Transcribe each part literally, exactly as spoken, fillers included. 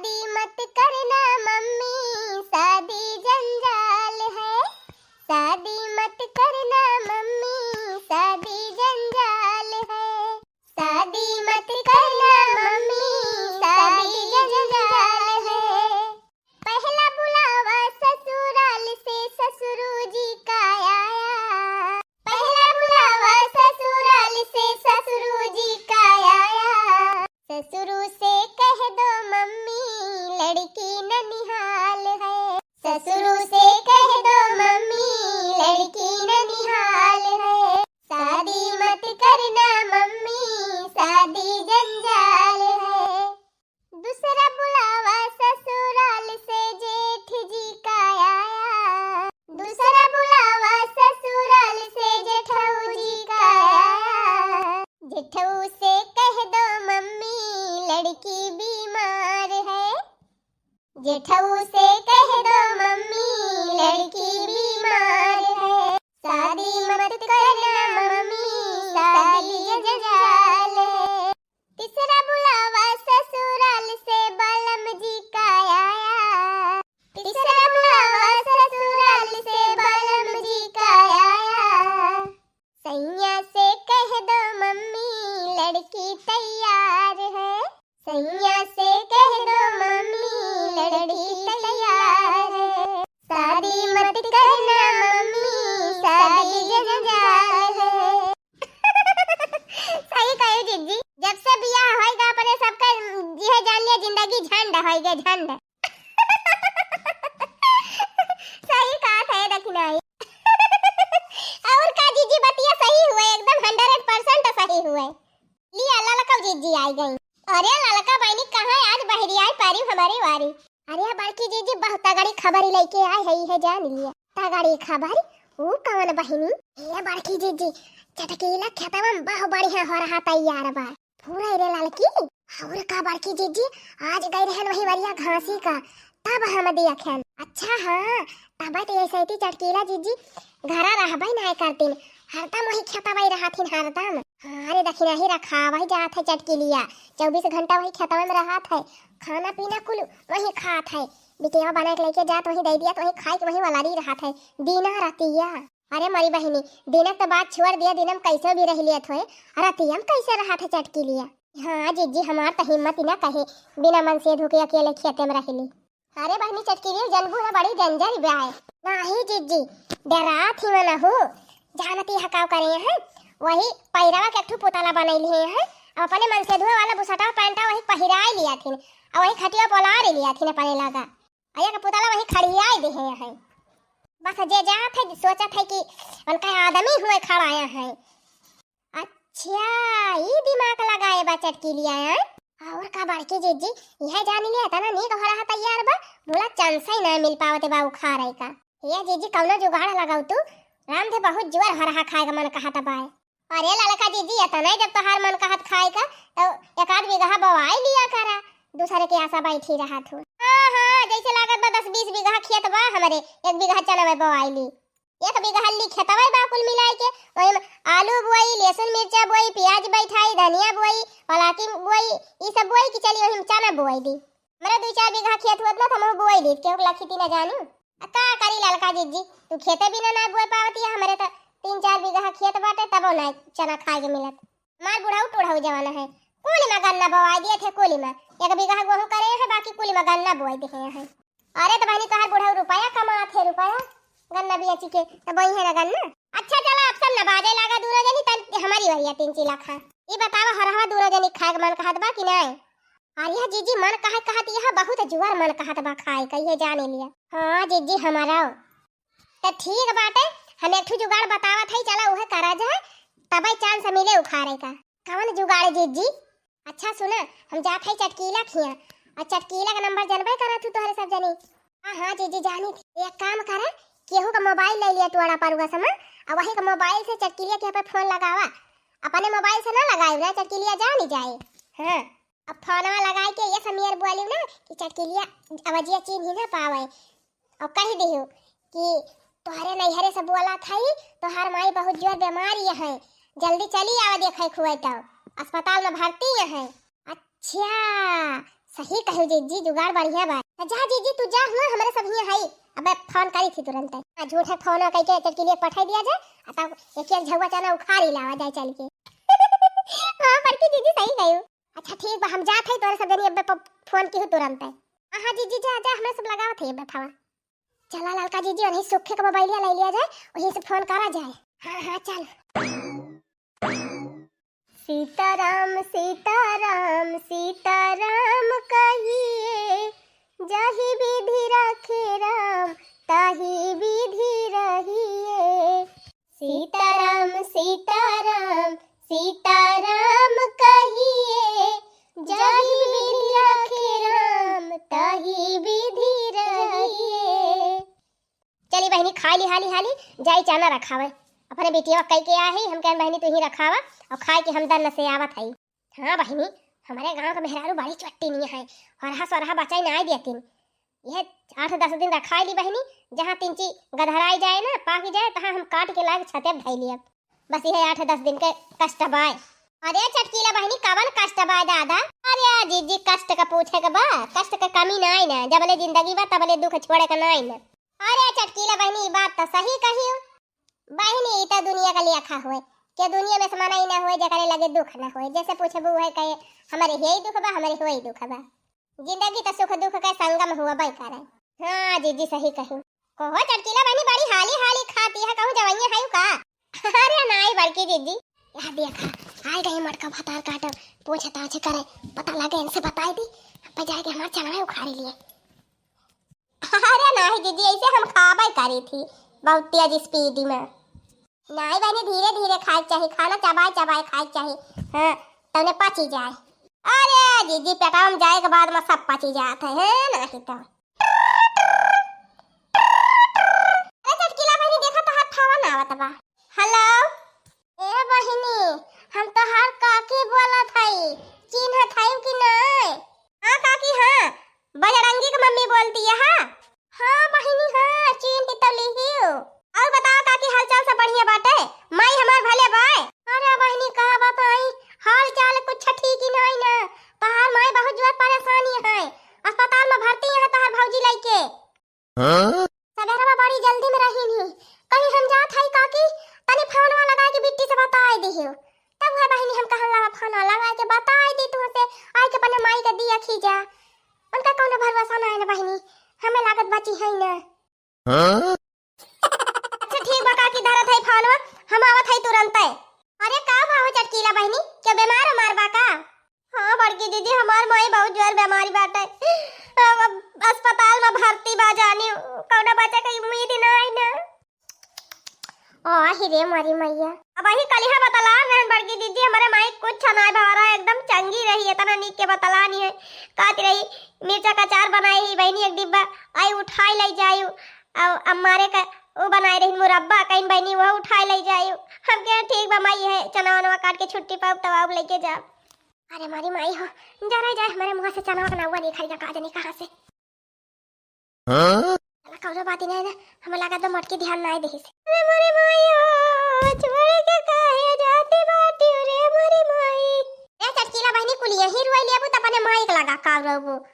शादी मत करना मम्मी, शादी जंजाल है। शादी मत करना मम्मी, शादी जंजाल है। शादी मत करना मम्मी, शादी जंजाल है। पहला बुलावा ससुराल से, ससुरू जी का आया। पहला बुलावा ससुराल से, ससुरू जी का आया। ससुरू से कह दो मम्मी, लड़की ननिहाल है। ससुरू से कह दो मम्मी, लड़की ननिहाल है। शादी मत करना मम्मी, शादी जंजाल है। दूसरा बुलावा ससुराल से, जेठ जी का आया। दूसरा बुलावा ससुराल से, जेठऊ जी का आया। जेठऊ से कह दो मम्मी, लड़की बीमार है। जेठऊ से कह दो मम्मी, लड़की बीमार है। शादी मत करना मम्मी, शादी जंजाल है। तीसरा बुलावा ससुराल से, बलम जी का आया। तीसरा बुलावा ससुराल से, बलम जी का आया। सैया से कह दो मम्मी, लड़की तैयार है। सैया से कह दो मम्मी, लड़की तैयार है। शादी मत करना मम्मी, शादी जंजाल है। सही कही जिज्जी, जब से बियाह होइगा अपने सबका यह जान लिया, जिंदगी झंड होइगा, झंड। सही कहा था ये दखिनाई। और का जिज्जी, बतिया सही हुए, एकदम हंड्रेड परसेंट सही हुए। लिया ललका जिज्जी आई गई। अरे ललका बहिनी, कहाँ आज बहरी आई पारी हमारी वारी? अरे बड़की जिज्जी, बहुत तगड़ी खबरी लेके आए है, है जान लिया। तगड़ी खबरी? ऊ कौन बहिनी? ए बड़की जिज्जी, चटकीला खेतवा में बहु बढ़िया हो रहा तैयार बा। फूल रे ललकी। और का बड़की जिज्जी, आज गई रहन वही वरिया घासी का, तब हम देखेन। अच्छा हाँ, तब तो ऐसे थी चटकीला जिज्जी, घरा रहबे ना करतीन, हरदम वही खेतवा ही रहथिन हरदम। हाँ रे, दखिना ही रखा वही जात है चटकीलिया, चउबीस घंटा वही खेतवा में रहत है, खाना पीना कुल वही खात है, बिटिया बना के लेके जात वही दे दिया, तो वही खाए के वही वाला रही रहत है दीना रतिया। अरे मोरी बहिनी, दिनक तो बात छोड़ दिया, दिनम कैसे भी रह लियत होए, रतियम कैसे रहत है चटकीलिया? हाँ जिज्जी, हमार तो हिम्मत ही ना कहे, बिना मन से धोके अकेले खेते में रह ली। अरे बहिनी चटकीलिया, जनबू है बड़ी डेंजर बा है। नाही जिज्जी, डरात ही मन हो, जानती है का करे हैं, वही पैरवा के एक ठो पुतला बनैली है, अब अपने मन से धोए वाला बुसटा पैंटा वही पहिराए लिया थिन, और वही खटिया पोलार लिया थिन अपने लगा। अया के पुतला वही खड़ियाई देहे हैं। बस जे जात है, सोचत है कि उनका आदमी हुए खड़ा आया है। अच्छा, ई दिमाग लगाए बा चटकीलिया, हैं? और का बड़की जिज्जी, यह जान लिया, इतना नीक हो रहा तैयार बा, बोला चांस ही ना मिल पावत बा उखाड़े का। ये जिज्जी, कौनो जुगाड़ लगाओ तू, राम धे बहुत जुआर हो रहा खाए का मन कहत बा। अरे ललका जिज्जी, इतना जब तोहार मन कहत खाए का, तो एक आध बीघा बोआई लिया करा, दूसरे के आशा बैठी रहत हो। हाँ, हाँ, जैसे लागत बा दस बीस बीघा खेत बा हमरे, एक बीघा चना में बोआई ली। एक बीघा हल्ली खेतवा बा कुल मिलाए के, वही में आलू बोई, लहसुन मिर्चा बोई, प्याज बैठाई, धनिया बोई, पलाकी बोई, ई सब बोई कि चली वही में चना बोई दी। हमरे दुई चार बीघा खेत होत ना, तो हम बोई दी, केहू के लखी ती ना जानी। आ का करी ललका जिज्जी, तू खेते बिना ना बोए पावती है, हमरे तो तीन चार बीघा खेत बाटे, तबो ना चना खाए के मिलत। मार बुढ़ऊ टुढ़ऊ जवान है, कुली में गन्ना बोवाई दिए थे, कुली में एक बीघा गेहूं करे है, बाकी कुली में गन्ना बोवाई दिए हैं। अरे तो बहनी, तोहार बुढ़ऊ रुपया कमात है, रुपया गन्ना बेची के, तो बोई है ना गन्ना। अच्छा चला, अब सब नबाजे लागा दूनो जनी, तन हमारी वरिया तीन चीला खा। ई बतावा, हरहवा दूनो जनी खाए के मन कहत बा कि नहीं? अरे जिज्जी, मन कहे कहत यह बहुत जुआर मन कहत बा खाए का, ये जाने लिया। हाँ जिज्जी, हमारा। तो ठीक बाटे, हम एक ठो जुगाड़ बतावत हई, चला उहे करा जाए, तबे चांस मिले उखाड़े का। कवन जुगाड़ जिज्जी? अच्छा सुना, हम जात हई चटकीला खिया, और चटकीला का नंबर जनबे करत हू तोहरे सब जनी। हाँ हाँ जिज्जी जानी थी। एक काम करा, केहू का मोबाइल ले लिया टोड़ा परुआ समा, और वही का मोबाइल से चटकीलिया के पे फोन लगावा, अपने मोबाइल से ना लगाई ना, चटकीलिया जानी जाए। हाँ, अब फोनवा लगाई के ये समियर बोली ना कि चटकीलिया आवाजिया चीन्ही ना पावे, और कह दियो कि तोहरे नैहरे से बोला थई, तोहार माई बहुत जोर बीमारी है, जल्दी चली आवा देखे खुए तो अस्पताल में भर्ती है। अच्छा, सही कहू जीजी, जुगाड़ बढ़िया बा। त जा जीजी, तू जा, हुआ हमरे सब हियाँ हई। अबे फोन करी थी तुरंत। हाँ, झूठे फोन कइके चटकिलिया पठाई दिया जाए, आ तब एक एक झउआ चना उखाड़ी लावा जाए चल के। हाँ, बड़की जीजी सही कहू। अच्छा ठीक बा, हम जात हई, तोरे सब जनी अबे प-, फोन की हूँ तुरंत। हाँ, हाँ जीजी, जा, जा, हमरे सब लगावत हई अबे फोन। चला ललका जीजी, वहीं सुखे के मोबाइलिया ले लिया जाए, वहीं से फोन करा जाए। हाँ, हाँ, चल। सीताराम, सीताराम, सीताराम कहिए, जाहि विधि राखे राम, ताहि विधि रहिए। सीताराम, सीताराम, सीताराम कहिए, जाहि विधि राखे राम, ताहि विधि रहिए। चली बहिनी, खाई ली हाली हाली, जाई चना रखावे। अपने बिटिया कह के आ है, हम कहन बहिनी तू ही रखावा, और खाए के हम दन से आवत हई। हाँ बहिनी, हमरे गाँव के मेहरारू बड़ी चट्टी नहीं है, हरहा सरहा बचाई ना देतिन। यह आठ दस दिन रखाई ली बहिनी, जहाँ तिनची गधराई जाए ना, पाकी जाए, तहाँ हम काट के लाके छते धई लियब। बस यह आठ दस दिन के कष्ट बाय। अरे चटकीला बहिनी, कवन कष्ट बाय दादा? अरे जीजी, कष्ट का पूछे के बा? कष्ट के कमी नाई ना, जबले जिंदगी बा तबले दुख छोड़े के नाई ना। अरे चटकीला बहिनी, ई बात तो सही कहियो। बहिनी, ई तो दुनिया का लेखा होए, के दुनिया में से मनई ना होए जेकरे लगे दुख ना होए। जैसे पूछबू वही कहे, "हमरे यही दुख बा, हमरे वही दुख बा।" जिंदगी तो सुख दुख के संगम होबे करे। हाँ जीजी, सही कही। कहो चटकीला बहिनी, बड़ी हाली हाली खाती है, कहूँ जवइया है का? अरे नाई बड़की जीजी, यह देखा, आए गए मटका भतार काटब, पूछताछ करे, पता लगे इनसे बताई दी, अब जाए के हमार चना उखाड़ी लिए। अरे नाही जीजी, ऐसे हम खाबे करी थी बहुत तेज स्पीड में। नाही बहिनी, धीरे धीरे खाए के चाही, खाना चबाए चबाए खाए के चाही। हाँ, तउने पची जाए। अरे जीजी, पेटवा में जाए के बाद में सब पची जात है, है नाही तो। अरे चटकीला बहिनी, देखा तोहार फोन आवत बा। हेलो। ए बहिनी, हम तोहार काकी बोलत हई, चिन्हत हई कि नाय? हाँ काकी, हाँ, बजरंगी के मम्मी बोलती है। हाँ बहिनी, हाँ, चिन्ह के तो लिहियो। और बताओ काकी, हाल चाल सब बढ़िया बाटे? माई हमार भले बाय? अरे बहिनी, का बताई, हाल चाल कुछ ठीक ही नाई ना। तोहार माई बहुत जोर परेशानी है, अस्पताल में भर्ती है तोहार भौजी लइके। हाँ? सबेरवा बड़ी जल्दी में रही नहीं, कहीं हम जात हई काकी, तनी फोनवा लगा के बिट्टी से बताए दिहियो। तब वह बहिनी हम कहन लगा फोनवा लगा के बताए दी तुहसे, आए के अपने माई के दिया खींचा। उनका कौनो भरोसा ना है ना बहिनी, हमें लागत बची है ना। हाँ? अच्छा ठीक बा काकी, धरत हई फोनवा, हम आवत हई तुरंते। अरे का भाव चटकीला बहिनी, के बीमार उमार बा का? हाँ बड़की दीदी, हमार माई बहुत जोर बीमारी बाटे, अब अस्पताल में भर्ती बा, जानी कौनो बचे के उम्मीद ही ना आई ना। आही रे मोरी मैया। अब वही कलिहा बतला रहन बड़की दीदी, हमारे माई कुछ ना भवा रहा, एकदम चंगी रही, इतना नीक के बतला नहीं है। कहती रही, "मिर्चा का अचार बनाई ही बहिनी एक डिब्बा, आई उठाई ले जायु।" अब, अब मारे का वो बनाए रही मुरब्बा, कहीं बहिनी वह उठाई ले जायु। हम कहे, "ठीक बा माई, है चना वनवा काट के छुट्टी पाउब तब आउब लेके जाब।" अरे मारी माई हो, जरा जाए हमारे मुँह से चना का नौवा नहीं खाई का, का जाने कहाँ से। हाँ? चला, कौनो बात ही नहीं ना, हमें लगा तो मटकी ध्यान ना देही से। अरे मोरे माई हो, छोड़ के काहे जाती बाटी रे मोरे माई। ए चटकीला बहिनी, कुल यही रुआई लेबू त अपने माई के लगा का रोबू।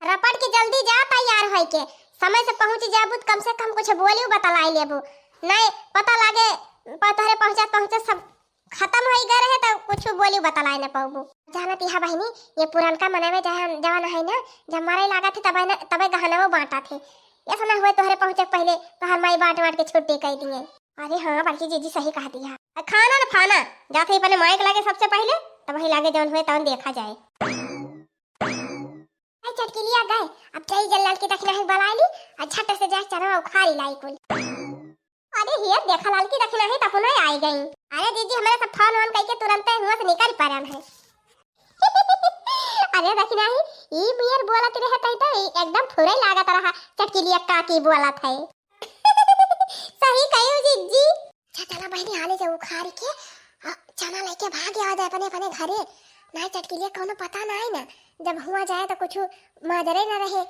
रपट के जल्दी जा तैयार होई के, समय से पहुँच जाबू त कम से कम कुछ बोलियो बतलाई लेबू। नहीं पता लागे, प-, तोहरे पहुँचत पहुँचत सब खतम होई गए रहे त कुछ बोली बतलाए न पाउबू। जानत इहा बहिनी, ये पुरनका मनवे जहाँ जवान है ना, जब मरे लागत है तबे न, तबे गहनवो बांटत है। ऐसा ना हुए तोहरे पहुँचे के पहले तोहर माई बांट बांट के छुट्टी कर दिए। अरे हाँ, बड़की जीजी सही कहती है। आ खाना न फाना, जाते ही अपने माई के लागे सबसे पहले, तब वही लागे जौन हुए तौन देखा जाए। आई चटकिलिया गए, अब जाई जल लाल की दखिना ही बलाई ली, आ झट से जाए चनवा उखाड़ी लाई कुल। अरे हियर देखा लाल की दखिना ही तपुना आई गई। अरे जीजी हमारे सब फोन वोन कइके तुरंते हुआ से निकल पड़न है। अरे दखिना ही, ई बियर बोलत रहे तई तो ई एकदम फुरे लागत रहा, चटकिलिया काकी बोलत है। सही कहियो जीजी। अच्छा चला बहिनी, हाले से उखाड़ के, आ, चना लेके भाग आवा जाए अपने, अपने घरे। ना चटकिलिया कौनो पता ना है ना, जब हुआ जाए तो कुछ माजरे ना रहे,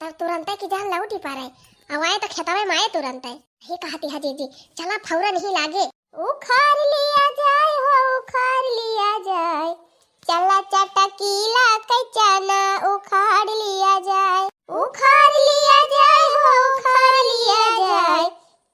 तब तुरंते की जान लौटी पड़े। अब आए तो खेतवे में आए तुरंते। ही कहती है जीजी, चला फौरन ही लागे। उखाड़ लिया जाए हो, उखाड़ लिया जाए, चला चटकीला के चना उखाड़ लिया जाए, उखाड़ लिया जाए हो, उखाड़ लिया जाए।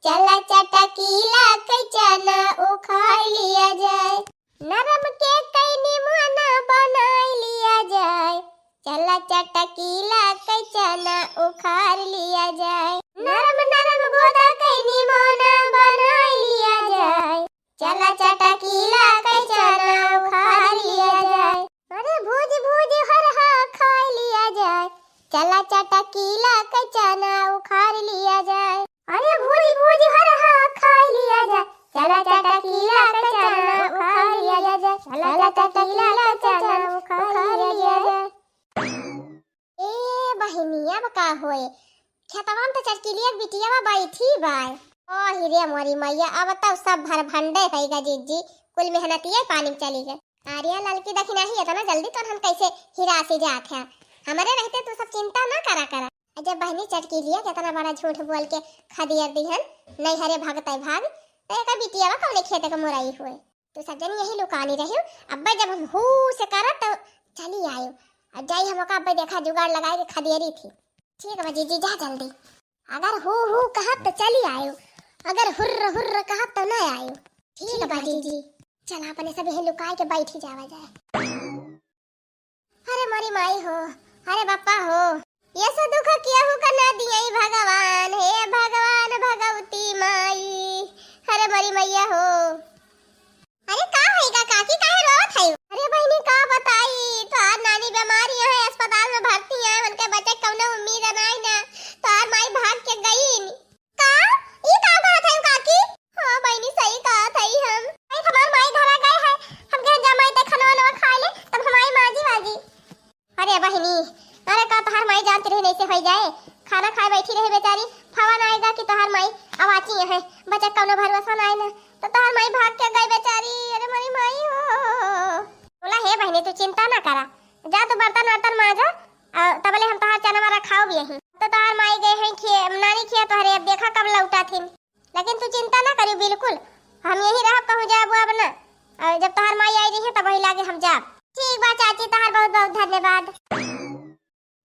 चला चटकीला के चना उखाड़ लिया जाए, नरम के कई निमोना बनाई लिया जाए। चला चटकीला के चना उखाड़ लिया जाए, नरम नरम गोदा के निमोना बनाई लिया जाए। चला चटकीला के चना उखाड़ लिया जाए। अरे भूज भूज हरहा खाई लिया जाए। चला चटकीला के चना उखाड़ लिया जाए। अरे भूज भूज हरहा खाई लिया जाए। चला चटकीला के चना उखाड़ लिया जाए। चला चटकीला के चना उखाड़ लिया जाए। ए बहिनी, अब का होए? खेतवा में तो चटकीलिया के बिटिया बैठी बाय। ओ हिरे मोरी मैया, अब तो सब भर भंडे होइगा जिज्जी, कुल मेहनतिया पानी में चली गए। अरे ललकी दखिनाही, इतना जल्दी तो हम कैसे हिरासी जात है? हमरे रहते तू सब चिंता ना करा करा। अ जब बहिनी चटकीलिया के इतना बड़ा झूठ बोल के खदियर दिहन, नैहरे भागते भाग, तो एकर बिटिया कौने खेते के मुरई हुए? तू सब जनी यही लुकानी रहियो। अब्बे जब हम हू से करत तो चली आयो। अब जाई हम ओका अब्बे देखा जुगाड़ लगाए के खदेरी थी। ठीक बा जीजी, जा जल्दी। अगर हू हू कहब तो चली आयो, अगर हुर्र हुर्र कहब तो न आयो। ठीक बा जीजी, चल अपने सब यही लुकाए के बैठी जावा जाए। अरे मोरी माई हो, अरे बापा हो, ये से दुख केहू का ना दियाई भगवान, हे भगवान भगवती माई, अरे मोरी मैया हो। अरे का है का काकी, काहे रोत है? अरे बहिनी का बताई, तोहार नानी बीमारी है, अस्पताल में भर्ती है, उनके बचे कौनो उम्मीद नहीं ना, तोहार माई भाग के गई। का? ई का कहत है काकी? हाँ बहिनी, सही कहत हई हम। भाई, हमार माई घरा गए है, हम कहे जा माई ते खाना वाना खा ले, तब हमारी माँ जी वाजी। अरे बहिनी, अरे का तोहार माई जानती रही नहीं से होई जाए, खाना खाए बैठी रहे बेचारी, फवा ना आएगा कि तोहार माई अवाची है, बच्चा कौनो भरोसा ना आए ना, तो तोहार माई भाग के गई बेचारी। अरे मोरी माई हो। बोला हे बहिनी, तू चिंता ना करा, जा तू बर्तन वर्तन मांजा, आ, तबले हम तोहार चनवा रखाओ भी यहीं। तो तोहार माई गए हैं खिए, नानी खिए तोहरे, अब देखा कब लौटा थिन। लेकिन तू चिंता ना करियो बिल्कुल, हम यही रहब, कहूँ जाब अब ना। और जब तोहार माई आई रही है तब वही लागे हम जाब। ठीक बा चाची, तोहार बहुत बहुत धन्यवाद।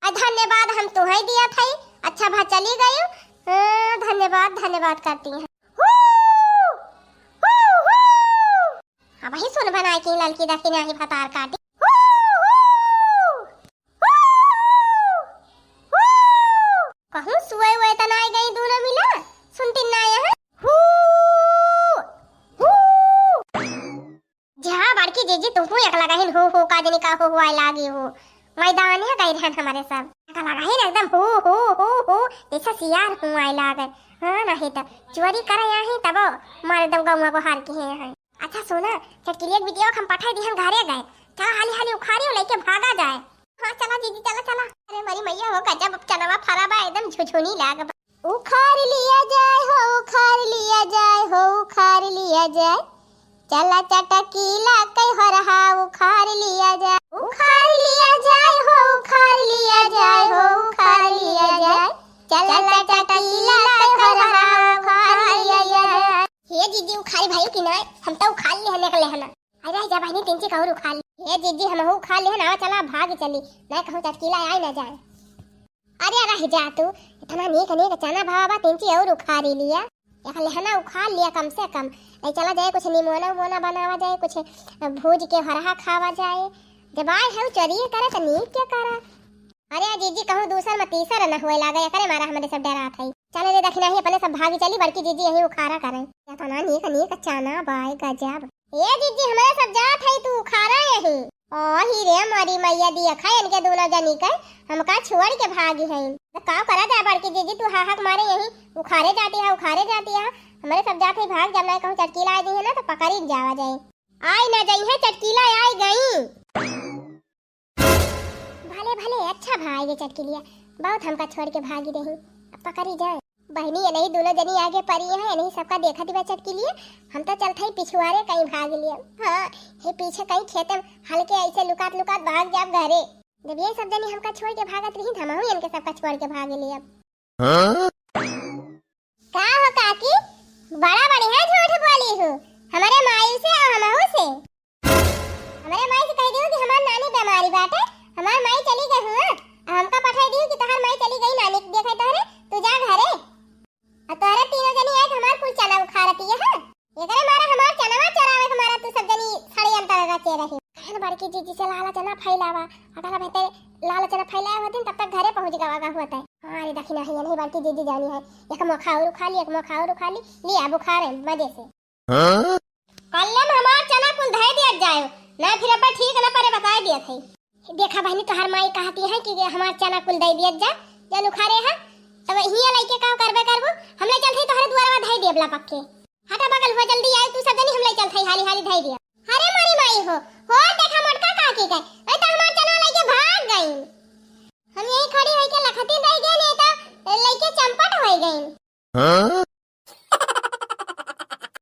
आ धन्यवाद हम तुहई दिया थई, अच्छा भा चली गई। हाँ, धन्यवाद, धन्यवाद करती हैं। हू, हू, हू। अब वही सुन बनाए की ललकी दखिनाही भतार काटी। हू, हू। कहूँ सुए उए त नाई गई दूनो मिला, सुनती ना यहाँ। हू, हू। जा बड़की जीजी, तू हूँ एक लगाहिन हू हू का जनी का हू हू आए लागी हू। मैदान है गई रहन हमारे सब। एक लगाहिन एकदम हू, हू, हू, हू, जैसे सियार हू आए लागे। हाँ, नहीं तो चोरी करे यहाँ तब मार दम गौवा को हार की है यहाँ। अच्छा सुना, चटकिलिया के बिटिया के हम पठाई दिहन घरे गए। चला हाली हाली उखाड़ी और लेके भागा जाए। हाँ चला दीदी, चला चला। अरे मरी मैया हो गजब, अब चनवा फरा बा, एकदम झुझुनी लाग बा। उखाड़ लिया जाए हो, उखाड़ लिया जाए हो, उखाड़ लिया जाए। चला चटकीला के हरहा उखाड़ लिया जाए। उखाड़ लिया जाए हो, उखाड़ लिया जाए हो, उखाड़ लिया जाए। चला चटकीला के हरहा उखाड़ लिया जाए। हे जीजी, उखाड़ी भाई कि नाय? हम तो उखाड़ लिहन, निकले हन। अरे जा बहिनी, तिनची कहूँ उखाड़ ली। हे जीजी, हमहू उखाड़ लिहन, आवा चला भाग चली, नाय कहूँ चटकीला आए ना जाए। अरे रह जा तू, इतना नीक नीक चना भावा बा, तिनची और उखाड़ी लिया। एक लेहना उखाड़ लिया कम से कम। ले चला जाए कुछ निमोना उमोना बनावा जाए, कुछ भूज के हरहा खावा जाए। जब आए है चोरी करे तो नीक के करा। अरे जीजी, कहूँ दूसर में तीसर न हुए लागे, एकरे मारा हमरे सब डरात है। चले रे दखिनाही, अपने सब भागी चली, बड़की जीजी यहीं उखाड़ा करे। या तो ना नीक नीक चना बाय गजब। ए जीजी, हमरे सब जात है, तू उखाड़ा यहीं। ओ ही रे मोरी मैया, दिया खा इनके दोनों जनी के, हमका छोड़ के भागी है। तो का करा जाए बड़की जीजी, तू हाहक मारे यहीं उखाड़े जाती है, उखाड़े जाती है। हमरे सब जात है, भाग, जब ना कहूँ चटकीला आई दी है ना तो पकड़ी जावा जाए। आई ना जाई है चटकीला, आई गई। भले भले, अच्छा भा आइगे चटकिलिया, बहुत हमका छोड़ के भागी रही, अब पकड़ी जाए। बहिनी, ये नहीं दोनों जनी आगे परी हैं, ये नहीं सबका देखा दिवा चटकिलिया, हम तो चलत ही पिछुआरे कहीं भाग लिए। हाँ, हे पीछे कहीं खेते में हल्के ऐसे लुकात लुकात भाग जाब घरे। जब ये सब जनी हमका छोड़ के भागत रही, तो हमहू इनके सबका छोड़ के भाग लिए। हाँ? का हो काकी, बड़ा बढ़िया झूठ बोली हो, हमरे माई से और हमहू से। हमरे माई से कह दियो कि हमार हमारी बाटे, हमार माई चली गई हुआ, हमका पठाई दी कि तहार माई चली गई नानी के देखे तोहरे, तू जा घरे। और तोहरे तीनों जनी आए हमार कुल चना उखाड़ती है। एकरे मारा हमार चनवा चोरावे के मारा तू सब जनी षड्यंत्र रचे रही। कहन बड़की जीजी से लालच ना फैलावा, अगर बेहतर लालच ना फैलाए होतिन तब तक घरे पहुँच गवा हुआ तय। हाँ रे दखिना है, नहीं बड़की जीजी जानी है, एक मोखा और उखा ली, एक मोखा और उखा ली, लिया बुखार है मजे से। हाँ? कल्ले में हमार चना कुल धई दिया जाए, ना फिर अब ठीक ना परे बताए दिया थे। देखा बहनी, तोहर माई कहती है कि हमार चना कुल दे दिया जा, जन उखाड़े है, तब हियां लइके का करबे करबू, हम ले चलते तोहरे दुआरवा धई देब ला पक्के। हटा बगल हुआ, जल्दी आए तू सब जनी, हम ले चलते हाली हाली धई दिया। अरे मोरी माई हो, हो देखा मोटका काकी के, नहीं तो हमार चना लइके भाग गई। हम यही खड़ी होई के लखती रह गए, नहीं तो लइके चंपट हो गई। हाँ?